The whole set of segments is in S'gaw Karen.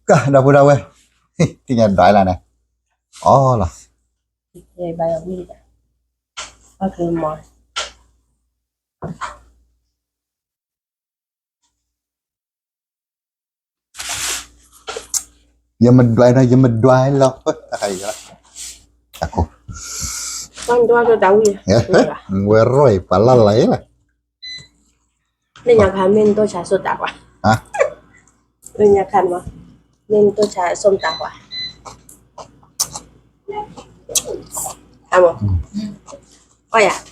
ကဒီပုၢ်ဒီဝဲၢ်, သ့ၣ်ညါဒွးလၢန့ၣ်, အီလီၤ, ယမဒွးနီၤ ယမဒွးလီၤ, တၢ်ခါအံၤ, ဝဲရီၣ်ပှၤလၢ်လၢ်လၢ လၢညါခါမ့ၢ်နတိၢ်ဆါစိၢ်တၢ်ကွၢ်, လၢညါခါမး, မ့ၢ်နတိၢ်ဆါစိၢ်တၢ်ကွၢ်, အီယၤ,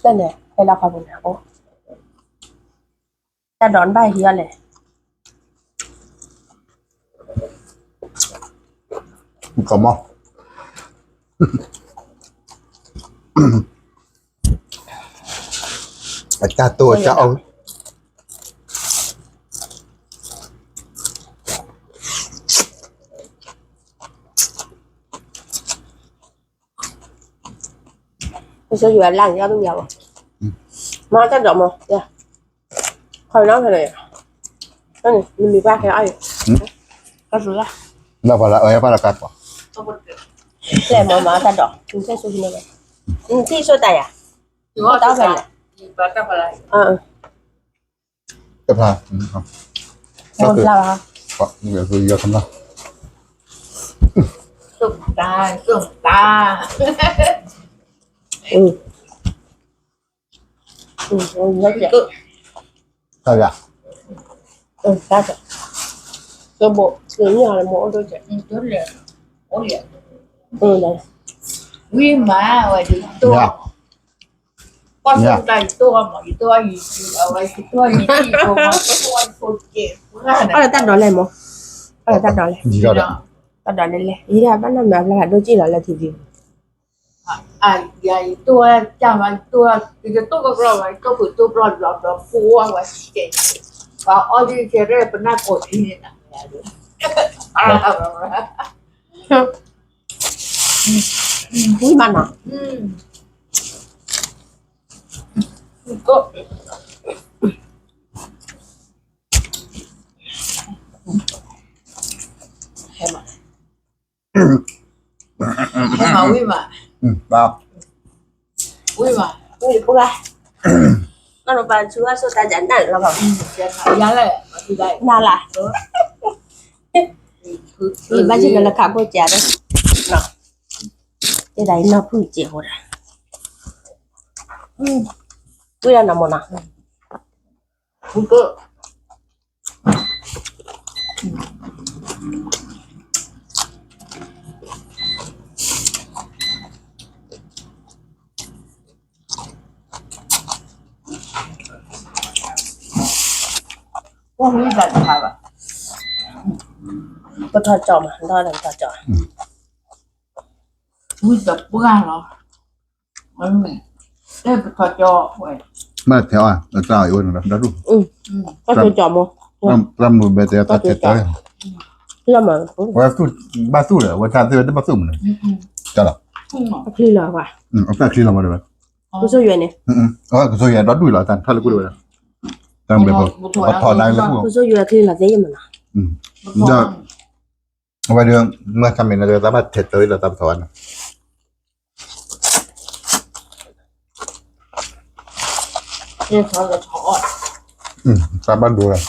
တၢ်န့ၣ် ဖဲလၢခီပူၤန့ၣ်အိၣ်, တၢ်ဒိးနဘၣ်ဟံးအီၤလဲၣ်, ကမီၤ, အတၢ်တိၢ်အတၢ်အီၣ် ပစိယွၤလၢ်န့ၣ် ယတမံၤဘၣ်, မၤတၢ်ဒိးမး, ခီနီၤဖဲလဲၣ်, နမံၤဘၣ်ဖဲအီၣ်ယၤ, ကၢ်စူၤလၢ်, လၢ်ဖးလၢအၢယပၢ်လၢကါကွၢ်, လဲၣ်မၤမၤတၢ်ဒိး, နထံၣ်ဆိဟံးန့ၢ်ဝဲ, နထံၣ်ဆိတၢ်ယၤ, တၢ်ဖဲလဲၣ်, တဖျါ, တဖျါ, ယကမၤ, တၢ်, တၢ်, တၢ်ယၤ, တၢ်, ကဘိ, ကမ့ၢ်အီၤလၢမ့ၢ်အိၣ်ဒိၣ်ကဲ, ဝံၤမးဝဲဒ်, အီၣ်လၢတၢ်ဒိးလဲၣ်မး, အီၣ်လၢတၢ်ဒိးလဲၣ်မး, အီၣ်လၢတၢ်ဒိးလဲၣ်, တၢ်ဒိးလဲၣ်လဲၣ်, ယဲဒၣ်ဘၣ်နီၢ်မၤအဖျါဂၤဒိၣ်ကံၣ်လီၤလၢထံဖံ, ယတိၢ်ဝဲကၢ်မး, ယတိၢ်, ယတိၢ်ကကျီၢ်မး, ယတိၢ်ဖုးတိၢ်ပျီၢ်ဘျီဘျီဖိဝဲကဲ, ပှၤအီၣ်ဒ်ကဲရဲၣ်ပနၢ်ကိးထံန့ၣ်နၤ, ဝံၤမးနီၤ, ဝံၤမး, ဝံၤမး, ဝံၤမး, ဝံၤပှၤ, နီၢ်ပၤဆူအဆိတၢ်ကနၣ်လီၤ, နၤလၢ်, ဘၣ်ဆ့ၣ်ကလၢခးဘိၣ်ကးဒီး, တဲဒၣ်အံၤနီၢ်ဖုၣ်ကဲးဃိဒၣ်, ဝံၤဒီးနီၢ်မ့ၢ်နီၤ ပထီၣ်ကၠီမး, ဒီးပထီၣ်ကၠီ, ဝံၤတပှၢ်လီၤ, ပထီၣ်ကၠီဝဲ, မ့ၢ်ထဲအီၤ, တၢ်အီၤအိၣ်န့ၣ်ဒီး, တၢ်ကၠီမး, တၢ်မုာ်ဘဲတဲတၢ်ထဲတၢ်, ဝဲဘၣ်သူၣ်ဒီး ဝဲတၢ်သ့ၣ်ဝဲတဘၣ်သူၣ်မးန့ၣ်, တၢ်လီၤ, အချံလီၤဝဲ, အချံလီၤမးဒီးဝဲ, ကစိယွဲန့ၣ်, ကစိယွဲဒီဒူၣ်လီၤ တၢ်ထီၣ်လၢကူၣ်ဝဲ, တၢ်မ့ၢ်ပထီၣ်ဒၣ်လၢကူၣ်, ကစိယွဲချံလီၤသ့ယမးနီၤ, ဒီး, အဝဲဒီး, မ့ၢ်တၢ်မ့ၢ်န့ၣ်ဒီး တၢ်ဘၣ်ထဲတၢ်လီၤတၢ်ပထီၣ်ဝဲန့ၣ် တၢ်ဘၣ်ဒိလီၤ,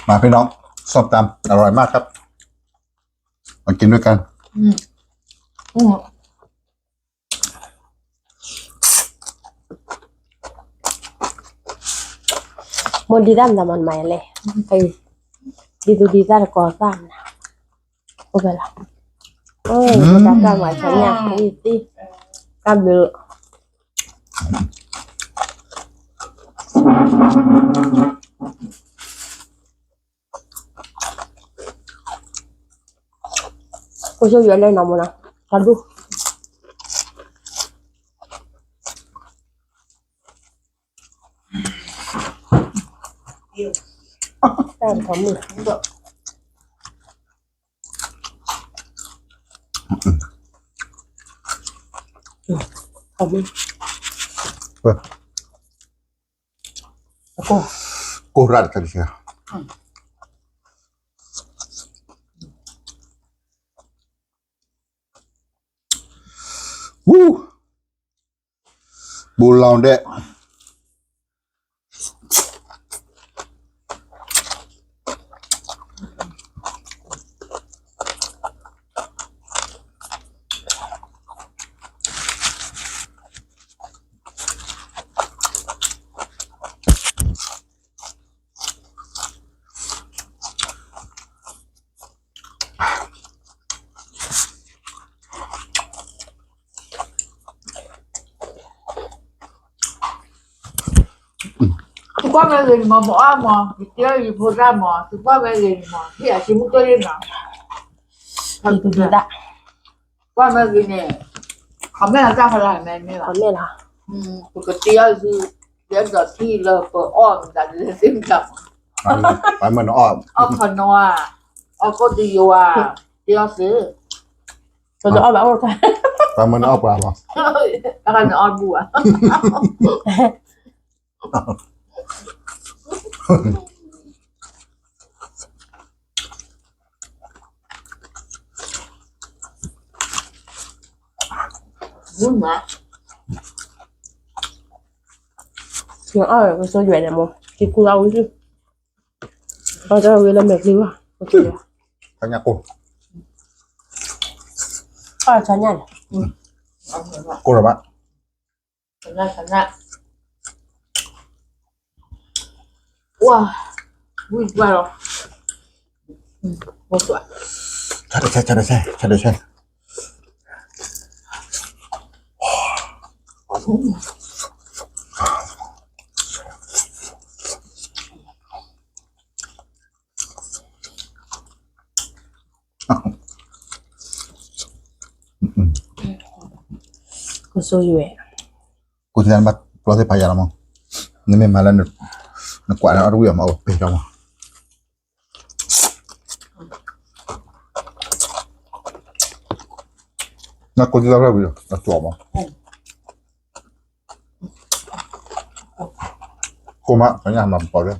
มาพี่น้อง ส้มตำอร่อยมากครับ มากินด้วยกัน อืม อืม อืม မိၢ်ဒံးတၢ်မနုၤမၤနမၤယလဲၣ်, ဒ်သူၣ်ဒံးသၣ်တကိးသၣ်မနုၤ, အိၣ်ဖဲလီၤ, တၢ်ကၢ်မၤဆါညၣ်, တၢ်ဘျုး ကိၣ်ဆိၣ်ယွဲလၢနီၤမူနီၤ, တၢ်ဒူၣ်, တၢ်ထီမုၢ်, ထီမုၢ်, ကိၢ်ရၣ်တခါတခါ, ဝူ, ပူၤလီၤဒဲး. သုကွၢ်မ့ၢ်ဂ့ၤန့ၣ်မး ပအီၣ်မး ယတဲအီၤယဖိသၣ်မး သုကွၢ်မ့ၢ်ဂ့ၤန့ၣ်မး ဟ့ၣ်အစုမုၢ်ကၢၢ်လံနီၤ, သုဒၣ်, ကွၢ်မ့ၢ်ဂ့ၤန့ၣ်, ခီမ့ၢ်လၢတၢ်ဖီလာ်မ့ၢ်န့ၣ်လီၤ, ပကတဲအီၤသု, တဲဒီးထံၣ်လၢပအီၣ်မတၤလၢသ့ၣ်မတၤမး, အီၣ်ခီနီဧါ, အီၣ်ကိၣ်တယိဧါ, တဲအီၤသု, ပှၤမၢနအီၣ်ပှၤလီၤ, တၢ်ခါန့ၣ်အီၣ်တဘူၣ်ဘၣ် နအီၣ်ကဆိယွဲန့ၣ်မ့ၢ် က့ၤကူလီၤဝံၤလံ, အီၣ်တၢ်ဝံၤလၢမဲာ်ချံဘၣ်, အီၣ်ဆါညၣ်န့ၣ်, ကိၢ်ရၣ်ဘၣ် ဝါ, ဝံၣ်ကွၢ်လီၤ, ဆါတဆဲ, ဆါတဆဲ, ဆါတဆဲ, ကဆိယွဲ, ကိၣ်သ့ၣ်တဖၣ်ပျီသ့ၣ်ဖးယံာ်လီၤမး, နမ့ၢ်မၤလၢ နကွၢ်လၢအီၣ်တဝံၣ်အီၤမး အဝဲပ့ၤထီၣ်မး, နကိၣ်သ့ၣ်တဖၣ်ဝံၤလီၤ အကၠီမး, ကိၢ်မး ကညၣ်မၤပပီၤလၢ မ့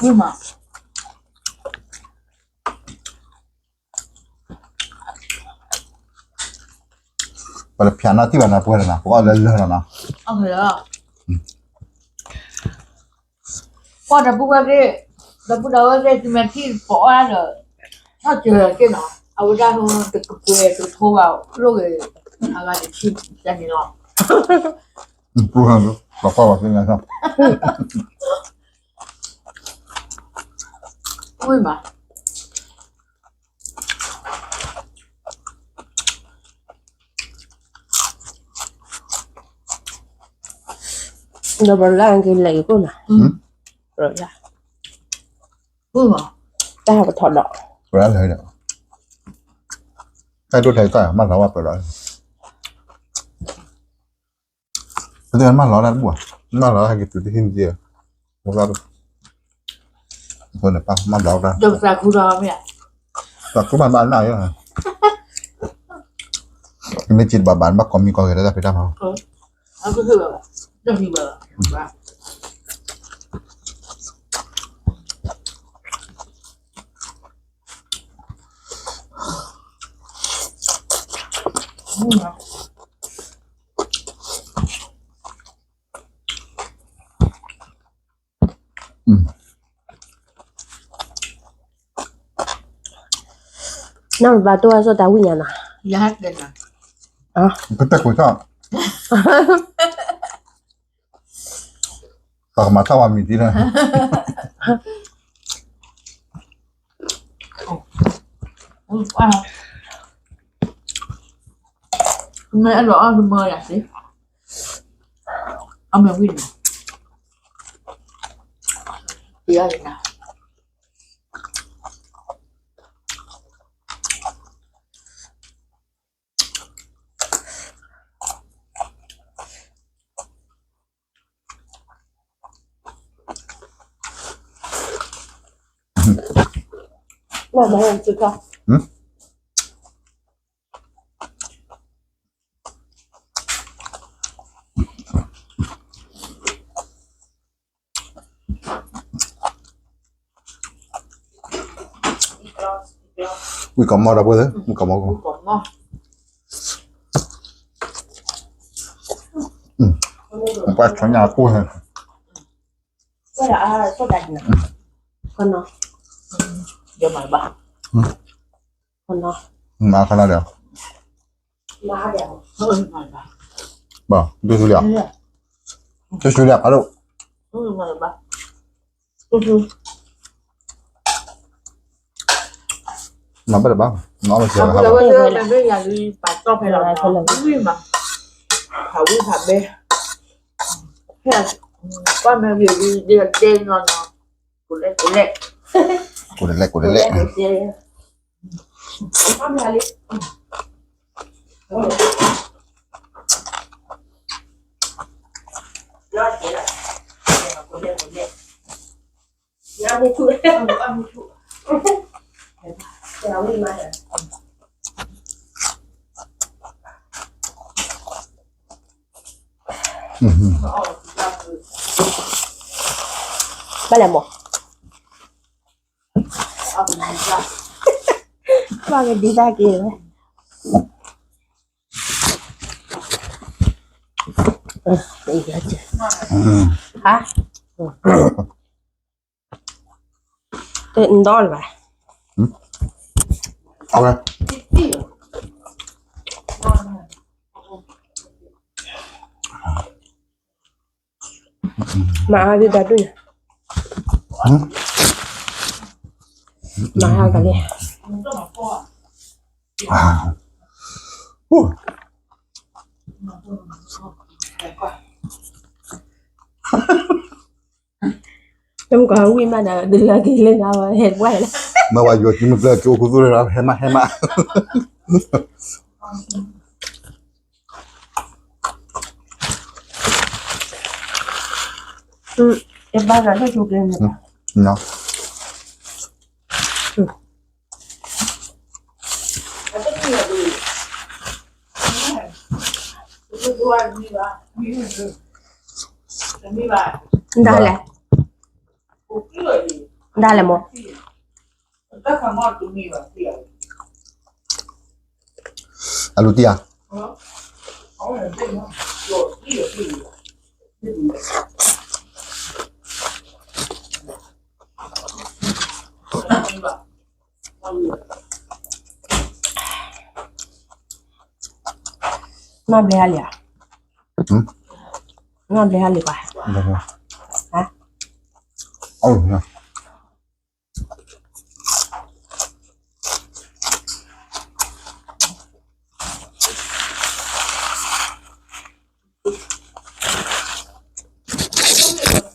ၢ်မး ပှၤတဖျးနီတံၢ်ဘၣ်နီၤ ပှဲၤလီၤနီၤ ပအီၣ်လၢလၢလီၤနီၤ, ပှၤဒီပုၢ်ဝဲၢ်သ့ၣ်, ဒီပုၢ်ဒီဝဲၢ်သ့ၣ် သုမ့ၢ်ထံၣ်ပအီၣ်ဒီး ထီၣ်စၢၤက့ၤနီၤ အဝဲဒၣ်ဟိတကပှဲၤတကထိဘၣ် လိၣ်ဂ့ၤ အဂၤတဆံန့ၣ်လီၤ, ပှၤကွၢ်ဝဲသ့ၣ်ညါ ဝံၣ်မး ဒီးပရၢလၢအက့ၤလဲၤက့ၤကိၣ်နၤ, ပရၢလၢ, တၢ်ဟးပထီၣ်ဒီး, ပရၢလၢ, တၢ်ဒိၣ်ထဲကီၢ်မၢလီၤဝဲပရၢလၢ, ပမၢလီၤတၢ်တဘူၣ်, မၢလီၤဟဲက့ၤတုၤတဟံၣ်န့ၣ်, မၢလီၤတၢ်, သးခုဘၣ်ဘၣ်နၢ်ယိ, မ့ၢ်စံးတဘၣ်ဘၣ် ဘၣ်ကိးမံၤကိးဂၤဒဲးတၢ်ဖံးတၢ်မၤ အကဟ့ၣ်ဘၣ်ဘၣ်, တၢ်ဖံးဘၣ်ဘၣ်, ဘၣ်, နဘၣ်တိၢ်အစီၣ်တၢ်ဝံၣ်ညါနီၤ, ယဟဲတဲနၤ, ကတဲကွၢ်ဆၣ်, ပကမၤထီၣ်ဝဲမံၤတံၢ်လၢ, မ့ၢ်အဲၣ်ဒိးအီၣ်တမၢယၤသ့, အီၣ်မ့ၢ်ဝံၣ်န့ၣ်, ယၤန့ၣ် ဝံၣ်ကီးမီၢ်ဒီပုၢ်ဝဲၢ်, ဝံၣ်ကီးမီၢ်, ပှၤဆီညါကိၢ်ဟဲ, မၤခါလၢဒီး, ဘၣ်, ဒုးဆူလံ, ဆူလံ, ဖးဒိၣ် မၤဘၣ်တဘၣ်, နအီၣ်လၢစှၤလၢ, မ့ၢ်ယၤလံပာ်တီၢ်ဖဲလီၤ, ဝံၣ်မး, ဖးဝံၣ်ဖးဘဲ, ကွၢ်မ့ၢ်ဝံၤလံဒ်တဲနီၤနီၤ, ကိးလဲၣ်, ကိးလဲၣ်, ကိးလဲၣ်, ကိးလဲၣ်, ကိးလဲၣ်. ဘၣ်လဲၣ်မး, ဘၣ်ကဒံးတၢ်က့ၤဝဲ, ဟါ, နဒီလၢၤဘၣ်, အဝဲ မၤအါဒုးတၢ်ဒုးန့ၣ်, မၤအါကလဲၣ်, တမ့ၢ်ကီးဝံၣ်မးဒီး ဒုးလၢက့ၤလၢနၤဝဲဟဲကွၢ်လၢ, မ့ၢ်ဝဲယိၤကံမုၢ်ကျၢၢ်က့ၤအိၣ်ခူသူၣ်လၢ ဟဲမး ဟဲမး. ဒၣ်လဲၣ်, ဒၣ်လဲၣ်မး. အလူတံၢ်ဧါ. နဘျဲဟါလံဧါ. နဘျဲဟါလံပှၤ. ဟါ. ကထ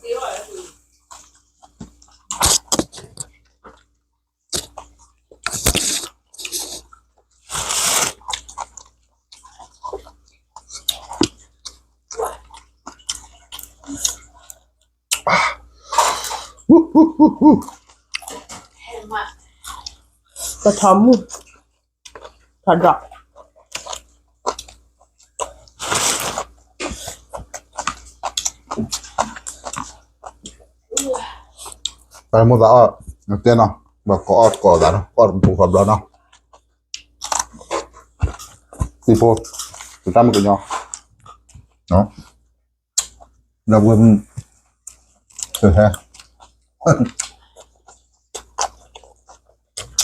ီၣ်မူ, ထီၣ်ဒီး. ပှၤမိၢ်သးအီၣ်, တဲနီၤ, ပှၤကအီၣ်ကိးသးနီၤ, အီၣ်တပူၤဃီဘျီနီၤ. သံၣ်ဖိ, တၢ်မုၢ်ကညီ, ဒီပုၢ်ဝဲၢ်မုၣ်, ဟဲ,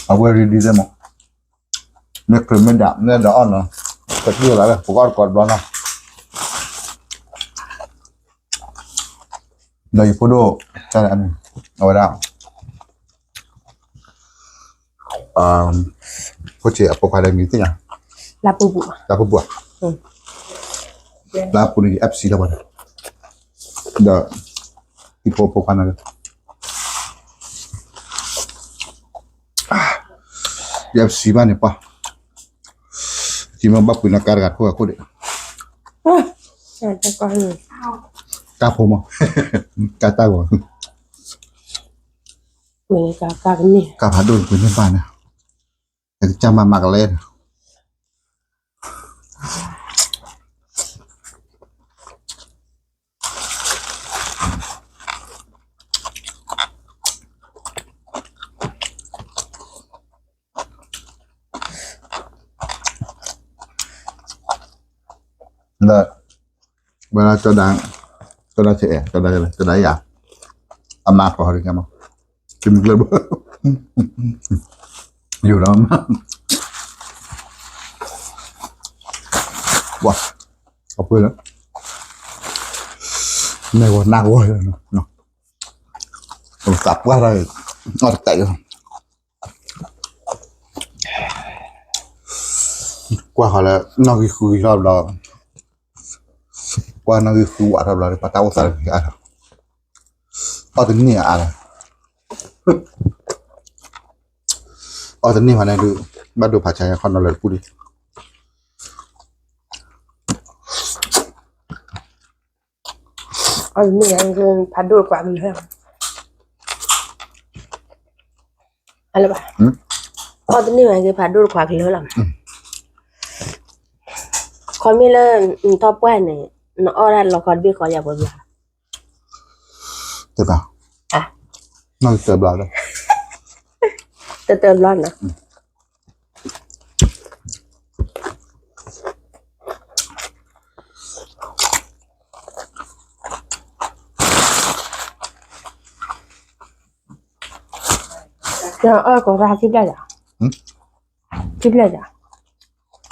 အဝဲရ့ဒ်သ့ၣ်မး, မ့ၢ်ခရံာ်မ့ၢ်ဒၣ် မ့ၢ်ဒၣ်အီၣ်နီၤ, ကစၢ်လၢပကအီၣ်တကိးတဘျီနီၤ, ဒီးယဖိဒိၣ်, အဝဲဒၣ် ဖိဆံးအဖိခွါဒီးမံၤသ့ၣ်ညါ, လါပူပူၤ, လါပူပူၤ, လါပူန့ၣ် ယ F C လီၤဘၣ်, ဒီး ယဖိဖိခွါန့ၣ်, ယ F C ဘၣ်န့ၣ်ပှၤ, ယမ့ၢ်ဘၣ်ကွံာ်နီၢ်ကါတဂၤတခိၣ်အခိၣ်ဒံး, ကါဖိမး, ကါတၢ်ဂီၤ ကါဖးဒိၣ်ကွံာ်န့ၢ်ဘၣ်န့ၣ်, ကစၢ်မၤမၤကလဲၣ်, လၢ ဝဲဒၣ် ကၠီဒၣ်ဆဲးအဲၣ် ကၠီဒၣ်ယၤ အမါကီၢ်ဟီဒ်ကမီၤ ကမံၤကျၢၢ်ဘၣ် ယိၤဒီးမါ ဝါ အပှဲၤလၢ နဲၣ်ဂီၤနၢ်ဂီၤ သးပှၢ်တၢ် အီၣ်တကး ကွၢ်ဃီလၢ နီၣ်ဂံၢ်ဃုထီၣ်ဘျီ ကွၢ်နီၣ်ဂံၢ်ဃုဝးထီၣ်ဘျီ ပှၤတၢ်အိၣ်သးတဂ့ၤအါထီၣ် အီၣ်တန့ၢ်အါလီၤ အီၣ်တန့ၢ်ဖဲန့ၣ်ဒုး ဘၣ်ဒိဖးဆါညါခီနီၤလၢတပူၤလံ အီၣ်တန့ၢ်ဖးဒိၣ်ကွၢ်ကလၢာ် အလၢဘၣ် အီၣ်တန့ၢ်ဝဲက့ၤဖးဒိၣ်တခွးကလၢာ်လီၤ ခီမ့ၢ်လၢ နထီၣ်ပှၢ်န့ၣ် နအီၣ်ဒၣ်လီၤခီတဘ့ၣ်ဃီယၤပှဲၤဘျီ တဘျီ နီၢ်တဘျီ တတဘျီနီၤ နအီၣ်ကိးတၢ်ခံဘျဲၣ်ယၤ ခံဘျဲၣ်ယၤ န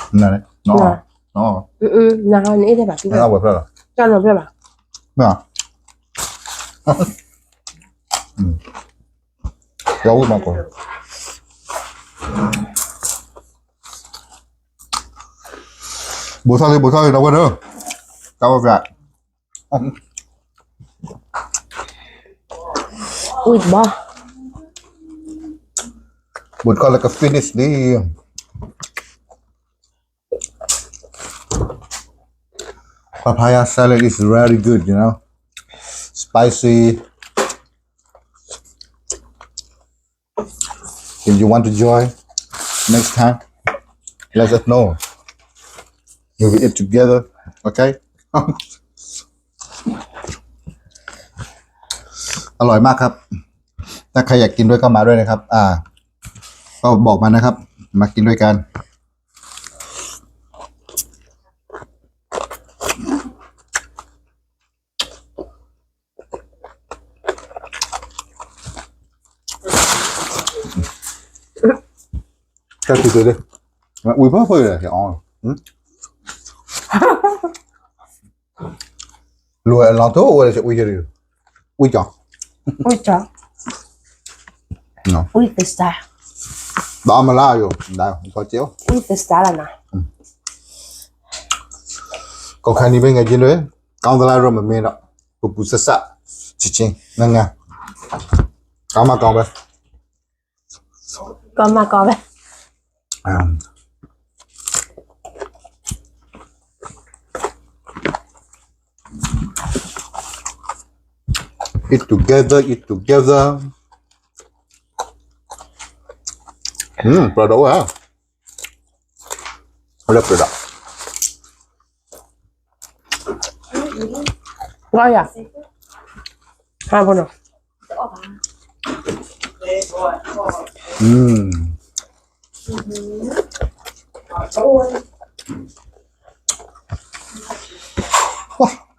န နအီၣ် နအီၣ် နအီၣ် နအီၣ်ဝဲဖျၢၣ်လီၤ တၢ်နီၤဖျၢၣ်ဘၣ် လီၤဝံၣ်မၤကိး ဘူးထီၣ်လံ ဘူးထီၣ်လံ ဒီပုၢ်ဝဲၢ်ဧၢ တၢ်ဝဲဖျၢၣ် ဝံၣ်တဘီ ဘူးထီၣ်လံက finish လံ Papaya salad is very good, you know. Spicy. If you want to join next time, let us know. We will eat together, okay? อร่อยมากครับ ถ้าใครอยากกินด้วยก็มาด้วยนะครับ อ่า ก็บอกมานะครับ มากินด้วยกัน ကဲ သူ သူ သူ ဝံၤဖီဖီ အီ လွဲၢ်လီၤတိၢ် ဝဲ ဝံၤ ဝံၤကၠီ ဝံၤကၠီ ဝံၤသစါ ဒီးမလါယိၤ ဒီး ဝံၤသစါလီၤနီၤ ကီၢ်ခါနံၤဘ့ၣ်ငယ်ချင်းတွေ ကောင်းသလားတော့မမေးတော့ ပူပူဆက်ဆက် ချစ်ချင်း ငါငါ ကောင်းမကောင်းပဲ ကောင်းမကောင်းပဲ Eat together, eat together. Mm, product ဝဲ လၢ product ဝါယၤ ဟါဘိနီၤ Mm.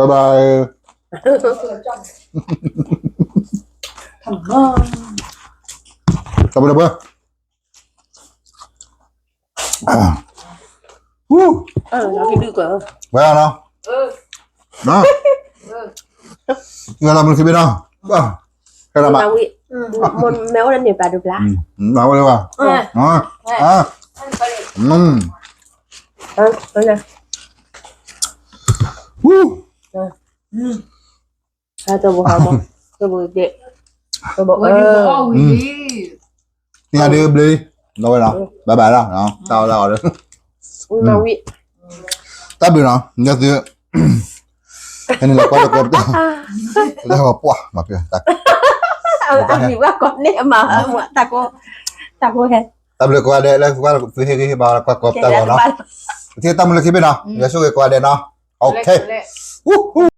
ဘၣ်ဘၣ်, တၢ်ဘျုးတၢ်ဘျုး, ဝဲနီၤ, တၢ်ဘျုးခံဘ့ၣ်နီၤ, ခဲဒၣ်မး, မ့ၢ်အိၣ်လၢန့ၣ်ပာ်ဒုးဘျါ, မ့ၢ်အိၣ်လၢ, တၢ်ဘျုးဘျုး, တၢ်ဘျုးနီၤ, နသု, ဟဲန့ၣ်လီၤကွၢ်လၢကီၢ်ပတၢ်, ပတၢ်ဂီၤပှၢ်မၤဖဲ, တၢ်ဘျုးကိးဂၤဒဲးလၢသုဟ့ၣ်ဂံၢ်ဟ့ၣ်ဘါလၢကွၢ်ကီၢ်ပတၢ်ဂီၤနီၤ, ပထံၣ်တၢ်မုာ်လၢခံဘ့ၣ်နီၤ, ယွၤဆိၣ်ဂ့ၤကိးဂၤဒဲးနီၤ, ဟူးဟူး